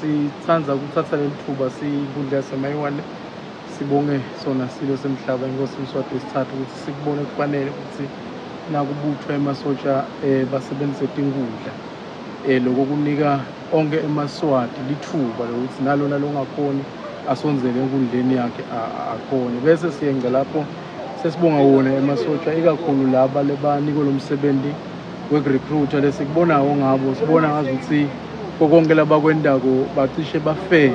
Sithanda ukuthatha leli thuba siyinkundla yaseMayiwane, sibonge sona silo semhlaba inkosi Mswati wesithathu ukuthi sikubone kufanele ukuthi nakubuthwa emasotsha basebenzise tinkundla. Lokho kunika onke emaSwati lithuba lokuthi nalona longakhoni asondzele enkundleni yakhe akhone. Bese siyenza lapho sesibonga wona emasotsha, ikakhulu laba lebanikwe lo msebenzi wekurecruiter. Lesikubonayo ngabo, sibona ngazuthi konke labakwendako bacishe bafe,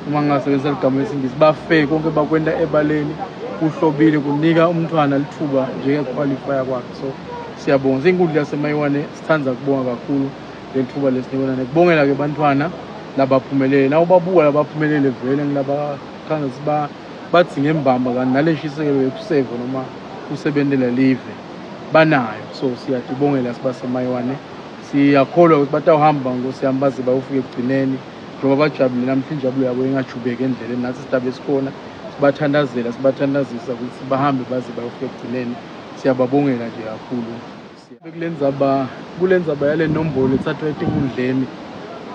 uma ngingasebenzisa ligama lesingisi, bafe konke bakwenda ebaleni, kuhlobile, kunika umntwana lithuba njenge-qualifya kwakhe. So siyabonga siyinkundla yaseMayiwane, sithanda kubonga kakhulu leli thuba lesinikona nekubongela-ke bantwana labaphumelele. Nawubabuka labaphumelele vele ngilabakhanga ukuthi badzinga embamba, kanti nale nshisekelo yokuseva noma kusebentela live banayo. So siyatibongela sibaseMayiwane, siyakholwa ukuthi batawuhamba, nkosi yami, baze bayofika ekugcineni njengoba bajabulile namhla, injabulo yabo ingajubeki endleleni. Nathi sidabe sikhona sibathandazela, sibathandazisa ukuthi bahambe baze bayofika ekugcineni. Siyababongela nje kakhulu. Kule ndzaba yale nombolo ethathwa etinkundleni,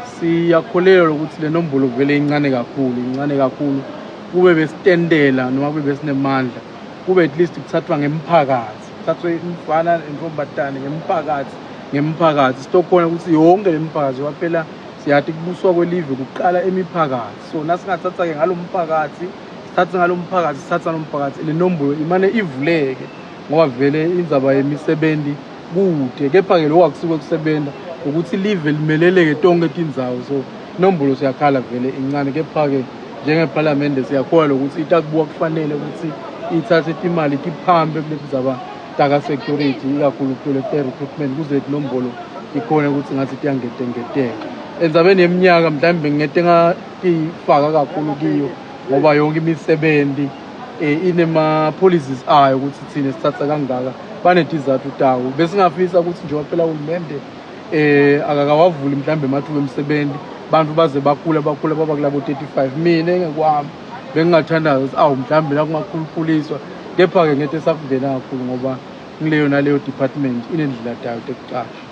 siyakholelwa ukuthi le nombolo vele incane kakhulu, incane kakhulu. Kube besitendela noma kube besinemandla, kube at least kuthathwa ngemphakathi, kuthathwe imfana nentombatane ngemphakathi, ngemphakathi sitokhona ukuthi yonke le miphakathi, ngoba phela siyathi kubuswa kwelive kuqala emiphakathi. So nasingathatha-ke ngalo mphakathi, sithathe ngalo mphakathi, sithathe ngalo mphakathi, le nombolo imane ivuleke, ngoba vele indzaba yemisebenzi kude. Kepha-ke lokhu akusuke kusebenza ukuthi live limeleleke tonke tindzawo. So inombolo siyakhala vele incane, kepha-ke njengephalamende siyakholwa lokuthi itakubuka kufanele ukuthi ithathe timali tiphampe kule tindzaba taka-security, ikakhulu kule te-recruitment, kuze tinombolo ikhona ukuthi ngathi tiyangetengeteka. Endzabeni yeminyaka mhlawumbe ngingete ngatifaka kakhulu kiyo, ngoba yonke imisebenzi inema-policies ayo ukuthi thina sithatha kangaka, banetizathu tawo. Besingafisa ukuthi njengoba phela uhulumende akakawavuli mhlawumbe amathuba emisebenzi, bantu baze bakhula bakhula baba kulabo 35. Mina engekwami bengingathandaza ukuthi awu, mhlawumbe la kungakhulukhuliswa, kepha-ke ngete sakungena kakhulu, ngoba kuleyo naleyo department inendlela tayo tekucasha.